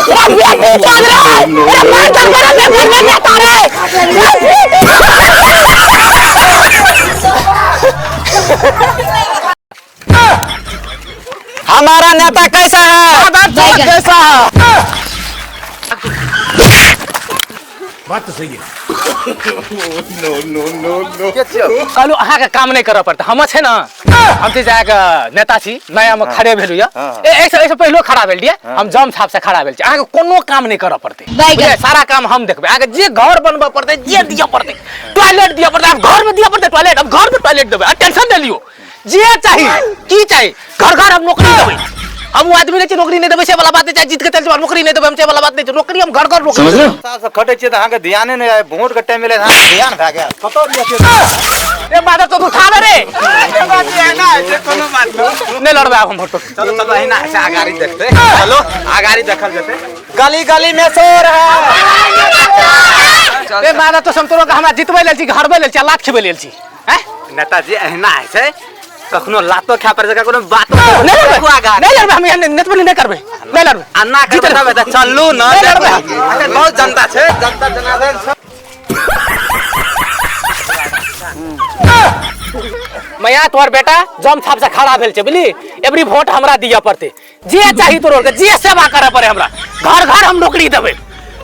रे बेटी चोद रे रे मार चल कर ले घर में नेता रे। हमारा नेता कैसा है? कैसा है? बात तो सही है। कहलू अहाँके काम नहि करऽ पड़तै, हम छै ने, हम तऽ जाके नेता छी, नया में खड़े भेलू यऽ। ए एहिसँ एहिसँ पहिलो खड़ा भेल रहियै हम, जम छाप से खड़ा भेल छी। अहाँके कोनो काम नहि करऽ पड़तै, बुझलियै? सारा काम हम देखबै। अहाँके जे घर बनबऽ पड़तै, जे दिअ पड़तै, टॉयलेट दिअ पड़तै, आब घर में दिअ पड़तै टॉयलेट, अब घर में टॉयलेट देबै। टेंशन नहि लियौ, जे चाही की चाही, घर घर हम नौकरी देबै। हम ओ आदमी नहि छी नौकरी नहि देबै से वाला बात नहि छै। जीत के चलि जेबै नौकरी नहि देबै हम से वाला बात नहि छै। नौकरी हम घर घर नौकरी समझ साल से खटै छियै तऽ अहाँके ध्याने नहि आय, वोट के टाइम एलै तऽ अहाँके ध्यान भए गेल। कतऽ रे माधव तो उठा ले रे। नहि लड़बै आब हम वोट। चलो चलो, अहिना से अगाड़ी देखते चलो, अगाड़ी देखल जेतै। गली गली में शोर है। ए माधव तो समतोरो के हमरा जितबै लेल छी, हरबै लेल छी, लात खेबै लेल छी? हैं नेताजी, अहिना होइ छै, कखनो लातो खाय पड़ै छै, कखनो बातो। नहि लड़बै, नहि लड़बै हम, एहन नेतबनी नहि करबै, नहि लड़बै। अन्ना करबै तब तऽ चलू न। नहि लड़बै। अच्छा, बहुत जनता छै, जनता जनार्दन छै। मैया, तोहर बेटा जम छाप से खड़ा भेल छै, बुझली? एबरी वोट हमरा दिअ पड़तै। जे चाही तोरो के, जे सेवा करे पड़े, हमरा घर घर हम नौकरी देबै।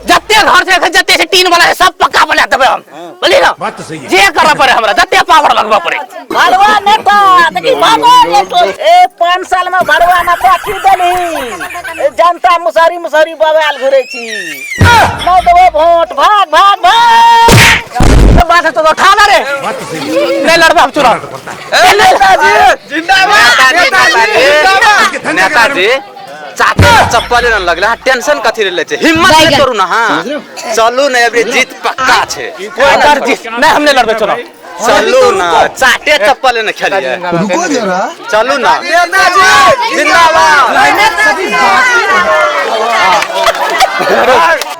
जते घर छै एखन, जते छै टीन वाला छै, सब पक्का बना देबै हम, बुझली ना? बात तो सही है। जे करे पड़े हमरा, जते पावर लगबऽ पड़े। भड़वा नेता देखी, भागो नेतो। ए 5 साल में भड़वा नेता की देलही? जनता मुसहरी मुसहरी बवाल घुरे छी। नहीं देबो वोट, भाग भाग भाग। बात है तो उठा ना रे। बात तो सही है। नहीं लड़बे हम चुनाव। नेताजी जिंदाबाद, नेताजी, नेताजी। चाटे चप्पल न लगले, अहाँ टेंशन कथी ले छै? हिम्मत नहि करू ना। हाँ, चलू ने, अबरी जीत पक्का छै। अगर जी नहीं, हम नहीं लड़बे चुनाव। चलू ना, चाटे चप्पल न खेलिए। रुको जरा। चलू ना, नेताजी जिंदाबाद।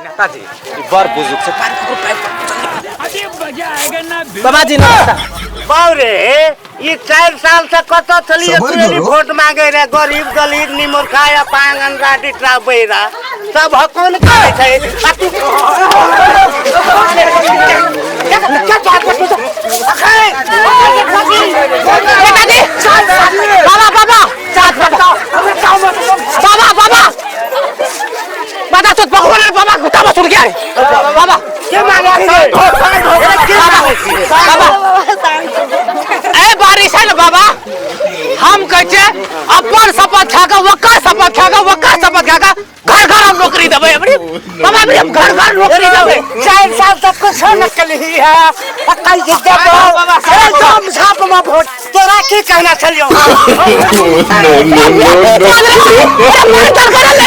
नेताजी, ई बड़ बुजुर्ग छै, पानि पकड़ू, पानि पकड़ू। बाबा जी नमस्कार। बाउरे, ई 4 साल से कतऽ छलियै? समझ तू एली गेलो। वोट मांगे रे? गरीब दलित निमूर्खा अपांग अंधा डिठरा बैरा सब हकोन करै छै आ तू नेताजी, बाबा बाबा बाबा बाबा बाबा तो भगवान रे बाबा, गुताबा सुन गया रे बाबा। के मांगे छी रे? के मांगे छी रे? बाबा, ए बारिश है ना बाबा, हम कहै छियै अपन शपथ खा कऽ, ओकर शपथ खा कऽ, ओकर शपथ खा कऽ घर घर हम नौकरी देबै। अबरी बाबा, अबरी हम घर घर नौकरी देबै। 4 साल तक कुछो न कलही है आ कैसे देबो? ए दम झाप में वोट तोरा की कहना छलियौ? No, no, no, no. अरे मार चल कर ले।